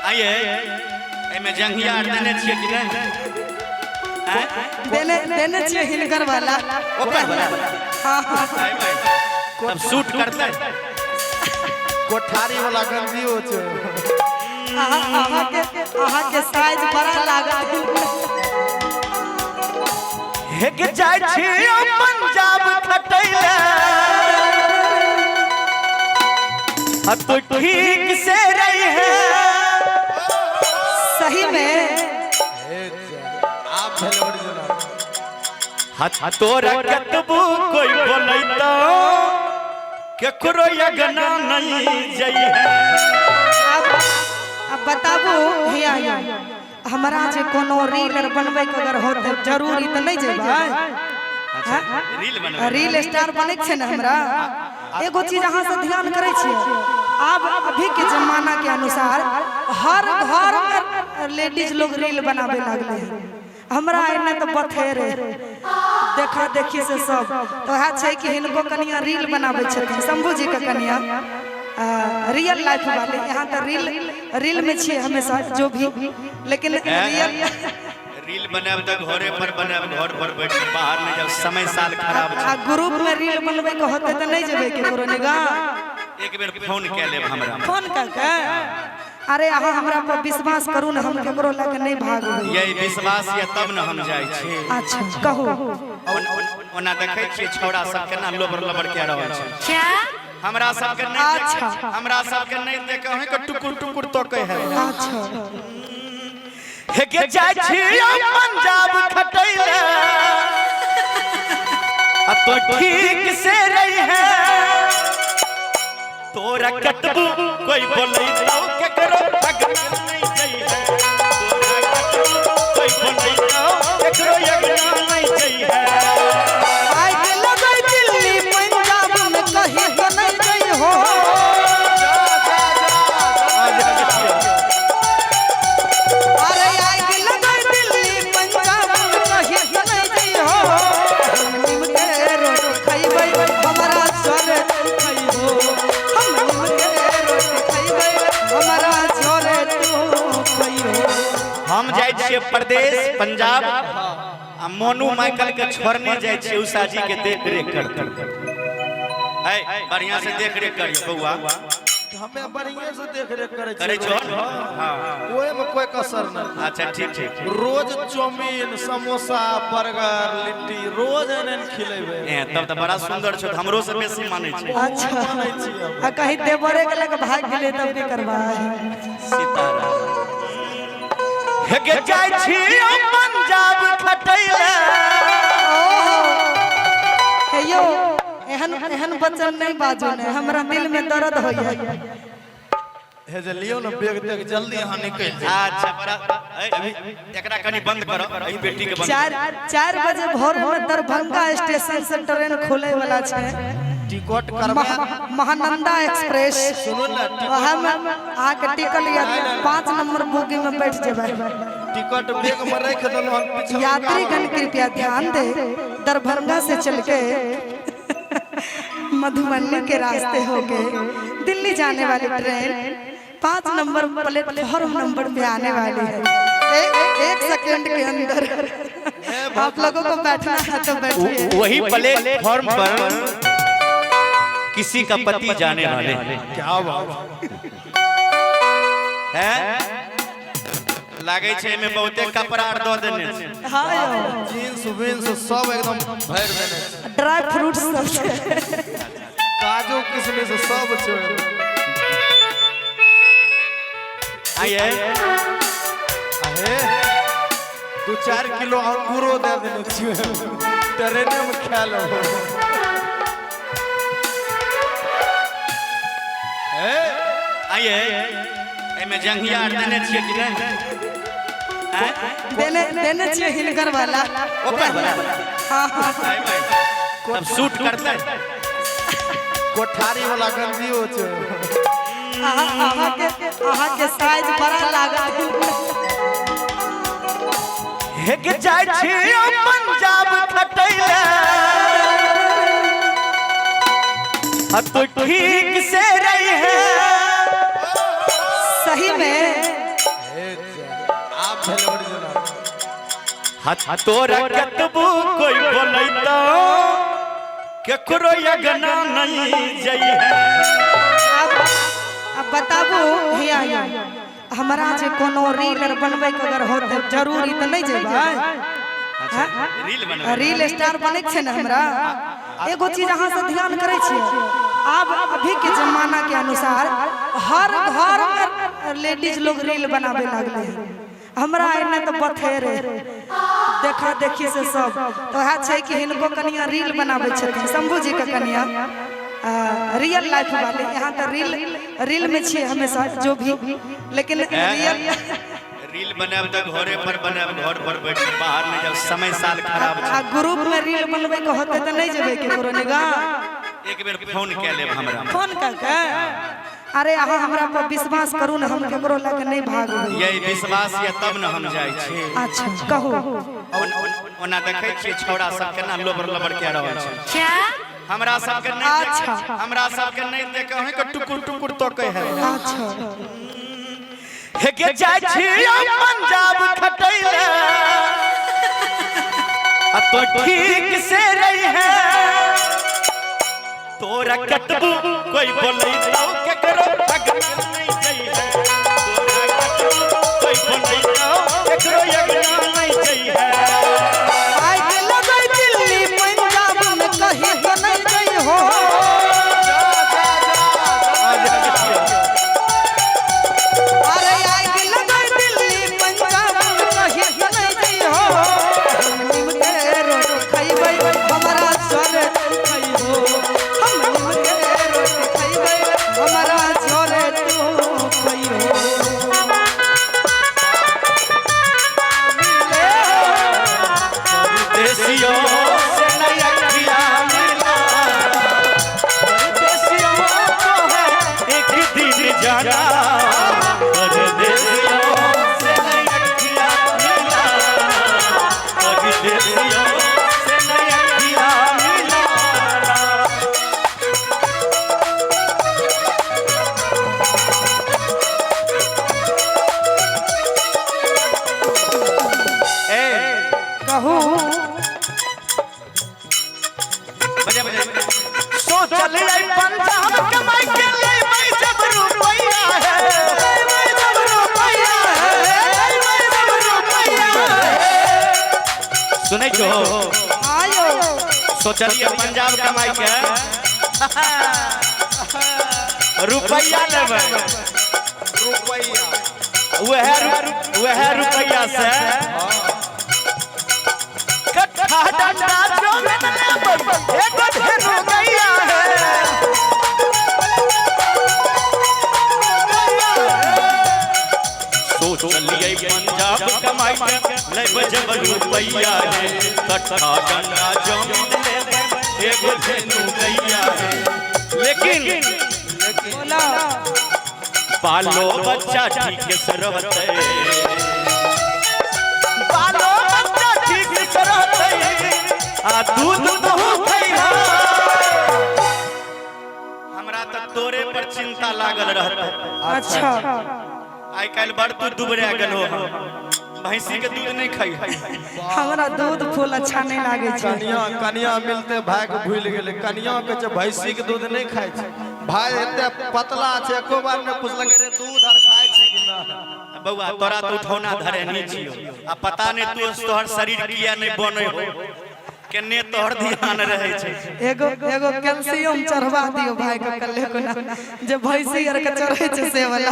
आइए, एहिमे जंघिया आर देने छियै कि नहि? आँय? देने देने छियै हिनकर वाला। ओकर वाला? हाँ हाँ। एहिमे तब सूट करतै। कोठारी वाला गंजियो छै। अहाँके साइज बड़ा लागत। हेग जाइ छी पंजाब खटैले, आ तू ठीक से रही है। सही में। आब भेल ओरिजिनल। हथ तोरा कतबू कोई बोलैतो, केकरो अगना नहीं जई है। अब बताबू हिया हिया, हमरा जे कोनो रील आर बनबै के अगर होतै जरूरी, तऽ नहि जेबै? अच्छा, रील बनबै? रील स्टार बनै छै ने। हमरा एगो चीज अहाँ से ध्यान करै छियै, आब अभी के जमाना के अनुसार हर घर में लेडीज लोग रील बनाबे लागले हैं। हमरा एने तऽ बथेरे देखा देखी से सब। तऽ वएह छै कि हिनको कनिया रील बनाबै छथिन, शंभू जी के कनिया रियल लाइफ वाले। यहाँ तऽ रील रील में छियै हमेशा जो भी, लेकिन रियल रील बनायब तऽ घरे पर बनायब, घर पर बैठ के, बाहर नहि जाब। समय साल खराब आ छै। ग्रुप में रील बनबै के होतै तऽ नहि जेबै केकरो निगाह? एक बेर फोन कए लेब हमरा। फोन कर के? अरे, अहाँ हमरा पर विश्वास करू ने, हम केकरो लऽ के नहि भागबै। यही विश्वास ये तब ने हम जाइ छी। अच्छा, कहू। ओना देखै छियै छौड़ा सब केना लोबर लोबर कए रहल छै। हमरा सबके नहि अच्छा। हमरा सबके नहि देखे अहीं के टुकुर टुकुर तकै है। अच्छा। हे के जाइ छी पंजाब खटैले, आ तो ठीक से रही है। तोरा कतबू कोई बोलै तो केकरो अगना नहीं जई है। तोरा कतबू कोई बोलै तो केकरो अगना नहीं जई है। आइ के लगै दिल्ली पंजाब में कहीं तो नहीं गई हो। अरे, आइ के लगै दिल्ली पंजाब में कहीं तो नहीं गई हो। हम नीम के रोटी खइबै, हमरा जरे तू खइहो। हम नीम के रोटी खइबै, हमरा जरे तू खइहो। हम जाइ छियै प्रदेश पंजाब आ मोनू माइकल के छोड़ने जाइ छियै। उषा जी के देख रेख करते है, बढ़िया से देख रेख करियो बउआ। हमे बढ़िया से देख रेख करै करै छियै। छो? हाँ। ओहिमे कोई कसर नहीं। अच्छा, ठीक ठीक। रोज चाउमीन, समोसा, बर्गर, लिट्टी रोज एहन एहन खिलेबै। ए, तब तऽ बड़ा सुंदर छौ, हमरो से बेसी मानै छै। अच्छा। मानै छियै हम। आ कहीं देवरे के लग भाग गेलै तब की करबै? सीताराम। हे गे, जाइ छी पंजाब खटैले। ओहो, हे यौ, एहन एहन वचन नहीं बाजू ने, हमरा दिल में दर्द होइए। हे जे लियौ ने बैग तेग, जल्दी अहाँ निकलि जाउ। अच्छा, बड़ा ए, एकरा कनि बंद करो, एहि पेटी के बंद। 4-4 बजे भोर में दरभंगा स्टेशन से ट्रेन खुले वाला छै। टिकट करवा महानंदा एक्सप्रेस। सुनू ने। वएह में अहाँके टिकट या 5 नंबर बोगी में बैठ जेबै। टिकट बैग में राखि देलहुँ हन पिछला। यात्रीगण कृपया ध्यान दे, दरभंगा से चल के मधुबनी के रास्ते होके दिल्ली जाने वाली ट्रेन 5 नंबर प्लेटफॉर्म नंबर पे आने वाली है। एक सेकंड के अंदर आप लोगों को बैठना है तो बैठिए। वही प्लेटफॉर्म पर किसी का पति जाने वाले हैं। क्या बात! हैं, लागै छै एहिमे बहुते कपड़ा आर दऽ देने छै। हाँ यौ। जींस विंस सब एकदम भरि देने छै। ड्राई फ्रूट सब छै। काजू किशमिश सब छै ओहिमे। आइए। अहे, 2-4 किलो अंगूरो दे देने छियै, ट्रेने में खा लेबो। हे। आइए, एहिमे जंघिया आर देने छियै कि नहि? आँय? देने देने छियै हिनकर वाला। ओकर वाला? हाँ हाँ। तब सूट करतै। कोठारी वाला गंजियो छै। अहाँके साइज बड़ा लागत। हे के जाइ छी पंजाब खटैले, आ तू ठीक से रही है। सही में। भेल ओरिजिनल। हाथ तोरा कतबो कोई बोलैता, केकरो अगना नहीं जइहे। अब बताबू हिया, हमरा जे कोनो रील आर बनबै के अगर होतै जरूरी तऽ नहि जेबै? रील बनबै? रील स्टार बनै छै ने। हमरा एगो चीज अहाँ से ध्यान करै छियै, आब अभी के जमाना के अनुसार हर घर में लेडीज लोग रील बनाबे लागले हैं। हमरा एने तऽ बथेरे देखा देखी से सब तो वएह छै कि हिनको कनिया रील बनाबै छथिन, शंभू जी के कनिया रियल लाइफ वाले। यहाँ तऽ रील रील में छियै हमेशा जो भी, लेकिन रियल रील बनायब तऽ घरे पर बनायब, घर पर बैठ के, बाहर नहि जाब। समय साल खराब आ छै। ग्रुप में रील बनबै के होतै तऽ नहि जेबै केकरो निगाह? एक बेर फोन कए लेब हमरा। फोन कऽ के? अरे, अहाँ हमरा पर विश्वास करू ने, हम केकरो लऽ के नहि भागबै। यही विश्वास यऽ तब ने हम जाइ छी। अच्छा, कहू। ओना देखै छियै छौड़ा सब केना लोबर लोबर कए रहल छै। हमरा सबके नहि हमरा सबके नहि देख अहीं के टुकुर टुकुर तकै है। हे के जाइ छी हम पंजाब खटैले, आ तो ठीक से रही है। तोरा कतबू कोई बोलै तो केकरो अगना नहीं जइहे। तोरा कतबू कोई बोलै तो केकरो अगना नहीं जइहे। आइ के लगै दिल्ली पंजाब में कहीं तो नहीं गई हो। अरे, आइ के लगै दिल्ली पंजाब में कहीं तो नहीं गई हो। हम नीम के रोटी खइबै, हमरा जरे तू खइहो। हम नीम के रोटी खइबै, हमरा जरे तू खइहो। परदेसियों से नया किया मिला, परदेसियों को है एक दिन जाना। परदेसियों से नया किया मिला, परदेसियों से नया किया मिला। ए कहू। बजा बजा। सो चल आई पंजाब कमाई के लेबै जब रुपैया है, लेबै जब रुपैया है, लेबै जब रुपैया है। सुनै छो? आयो। सोचलिए पंजाब कमाई के रुपैया लेबै। रुपैया। वह रुपैया से कट्ठा डंडा जमीन लेबै, एगो धेनु गैया है। सोचलिए पंजाब कमाई के लेबै जब रुपैया है, कट्ठा डंडा जमीन लेबै, एगो धेनु गैया है। लेकिन बोला। बालो बच्चा ठीक से रहते, बालो बच्चा ठीक से रहते, आ दूध बहु खैहा। हमरा तऽ तोरे पर चिंता लागल रहते। आइ काल्हि बड़ तू दुबरा गेलो हन। भैंसी के दूध नहीं खाई? हमरा दूध फूल अच्छा नहीं लागे छै। कनिया कनिया मिलते भाई के भूलि गेलै। कनिया के छै, भैंसी के दूध नहीं खाइ छै। भाई एते पतला छै, एको बार नहि पुछलकै, रे, दूध आर खाइ छै कि नहि? बौआ, तोरा तऽ उठौना धरे नहीं छियो, आ पता नहीं तू तोहर शरीर किया नहीं बने हो, केने तोहर ध्यान रहे छै। एगो एगो कैल्शियम चढ़वा दियो भाई के कल्ले कोना, जे भैंसी आर के चढ़े छै से वाला।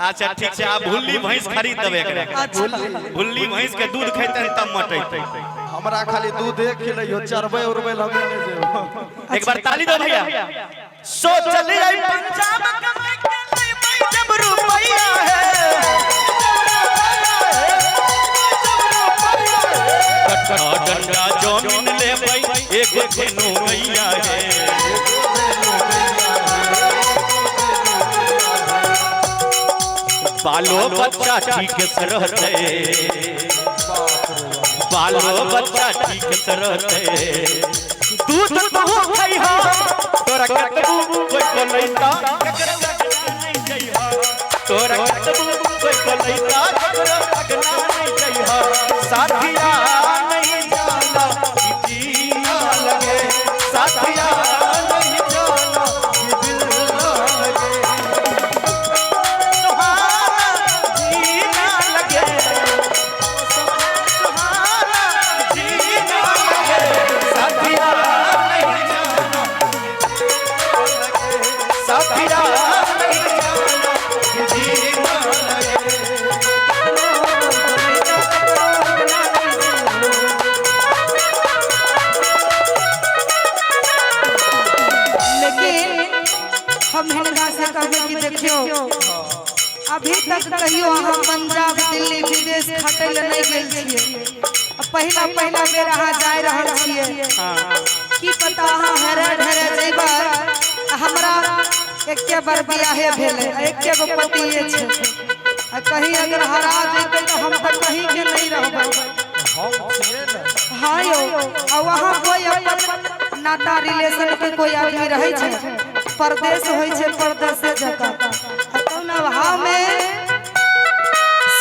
अच्छा, ठीक छै, आब भुल्ली भैंस खरीद देबै एकरा। भुल्ली भैंस के दूध खेतै तब मटेतै। हमरा खाली दूधे खिलैयो, चरबै उरबै लए हमे नहि जेबै। एक बार ताली दो भैया। सो चले आई पंजाब कमाई के लेबै जब रुपैया है, कट्ठा डंडा जमीन लेबै, एगो धेनु गैया है। बालो बच्चा ठीक से रहते, बालो बच्चा ठीक से रहते, दूध तू खैहा। तोरा कतबू कोई बोलैता, केकरो अगना नहीं जइहा। तोरा कतबू कोई बोलैता, केकरो अगना नहीं। साथिया नहीं जाना कि जीना लगे, साथिया नहीं जाना कि दिल ना लगे, सुहाना जीना लगे, सुहाना जीना लगे, साथिया नहीं जाना लगे, साथिया नहीं जाना कि जीना लगे। लेकिन हम हिनका से कहबै कि देखियो, अभी तक कहियो अहाँ पंजाब दिल्ली विदेश खटै लए नहि गेल छियै, आ पहिला पहिला बेर अहाँ जाय रहल छियै, की पता अहाँ हेरे ढेरे जइबै। आ हमरा एके बार बियाहे भेलै, आ एके गो पतिए छै, आ कहीं अगर हरा जइतै तऽ हम तऽ कहीं के नहीं रहबै। हम छियै ने। हाँ यौ, आ वहाँ कोई अपन नाता रिलेशन के कोई आदमी रहै छै, परदेश होइ छै परदेसे जकाँ। आ तब ने हमें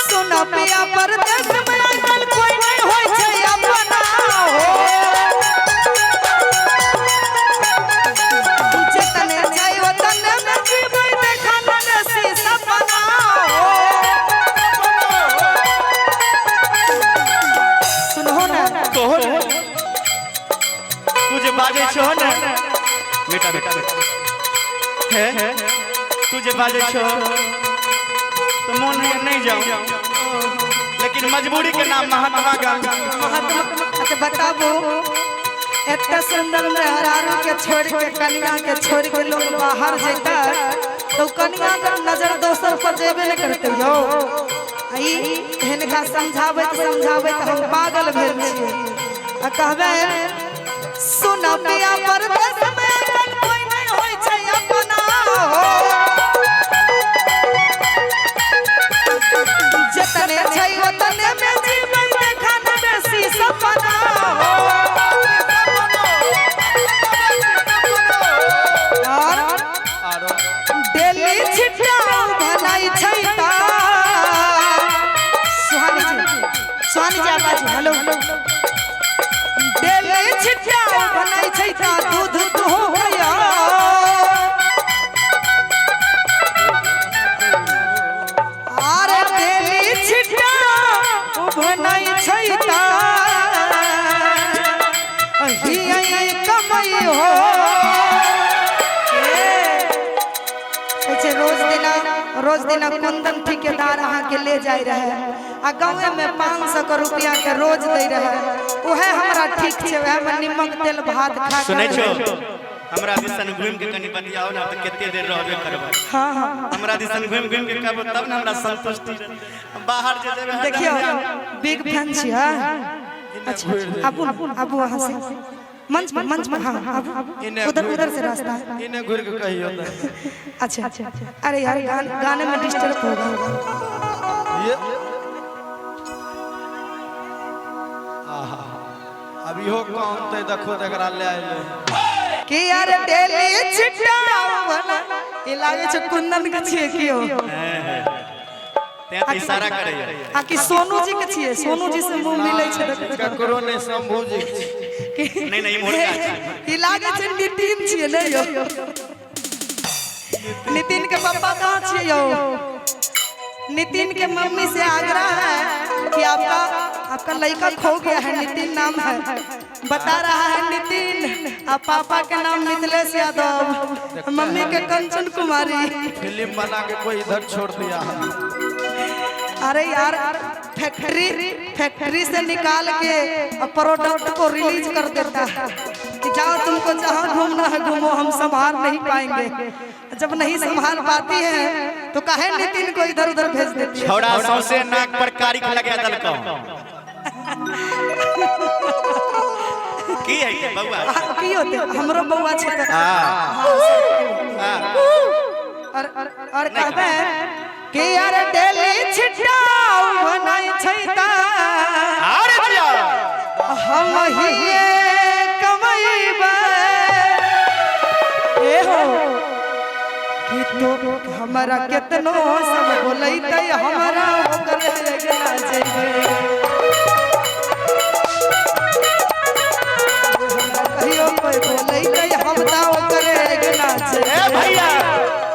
सुन पिया, परदेश में आजकल कोई नहीं होइ छै अपना हो, जतने छै ओतने में जीबै, देखन बेसी सपना हो। सुनहो ने। तोहर तू जे बाजै छो ने बेटा, बेटा हे, तू जे बाजै छो तो मन में नहीं जाऊं, लेकिन मजबूरी के नाम महात्मा गांधी। महात्मा। अच्छा बताबू, एते सुंदर मेहरारू के छोड़ के, कन्या के छोड़ के लोग बाहर जेता तो कन्या के नजर दोसर पर जेबे न करते यौ। आ ई हिनका समझाबैत समझाबैत हम पागल भेल छियै। आ कहबै, सुन पिया, परदेश में अगर कोई नहीं होइ छै अपना हो, जतने छै ओतने में जीबै, देखन बेसी सपना हो। और आरो डेली छिट्टा भलाई छै ता। सुहानी जी, सुहानी जी, आवाज, हेलो। डेली छिट्टा भलाई छै ता, दूध दुहोया। अरे डेली छिट्टा भलाई छै ता, हियै कमाई हो। ए, कहै छै रोज दिना रोज दिना कुंदन ठेकेदार अहाँके ले जाय रहे आ गाँवे में 500 के रुपया के रोज दै रहे, उहे हमरा ठीक छै, उहे में निमक तेल भात खा के। सुनै छो, हमरा दिसन घुमि के कनि बतियाओ ना, तऽ कते देर रहबे करबै? हाँ हाँ हमरा दिसन घुमि घुमि के कहबो तब ने हमरा संतुष्टि रहत। बाहर जे जेबै। देखियो, बिग फैन छी। हाँ, अच्छा, आबू आबू, अहाँ से मंच पर, मंच पर। हाँ, आबू। इन्ने उधर, उधर से रास्ता है। इन्ने घुरि के कहियो तऽ। अच्छा, अरे यार, गाने में डिस्टर्ब होगा। ये आहा, अब इहो काम ते देखो तऽ एकरा ले आइले। कि यार डेली छिट्टा वाला ई लागे छै कुंदन के छियै कियो। तें तऽ इशारा करैया। आ कि सोनू जी के छियै? सोनू जी से मुंह मिलै छै, देखै छै। ककरो नहि, शंभू जी के छी। नहि नहि, इम्हरका छै। ई लागे छै नितिन छियै। नहि यौ, नितिन के पापा कहाँ छियै यौ? नितिन के मम्मी से आग्रह है कि आपका आपका लड़का खो गया है, नितिन नाम है, बता रहा है नितिन। आ पापा के नाम मिथिलेश यादव, मम्मी के कंचन कुमारी। फिल्म बना के कोई इधर छोड़ दिया है। अरे यार, फैक्ट्री फैक्ट्री से निकाल के प्रोडक्ट को रिलीज कर देता है कि जाओ, तुमको जहाँ घूमना है घूमो, हम संभाल नहीं पाएंगे। जब नहीं संभाल पाती है तो काहे नितिन को इधर उधर भेज देती है? छौड़ा सौंसे नाक पर कारिख लगा देलकौ। की है बउआ? आ, की होते, हमरो बउआ छै तऽ। और कहबै कि यार डेली छिट्टा बनाई छै ता, अरे जिया। हम हिये कमैबै। ए हो, कि तो हमरा केतनो सब बोलैतै हमरा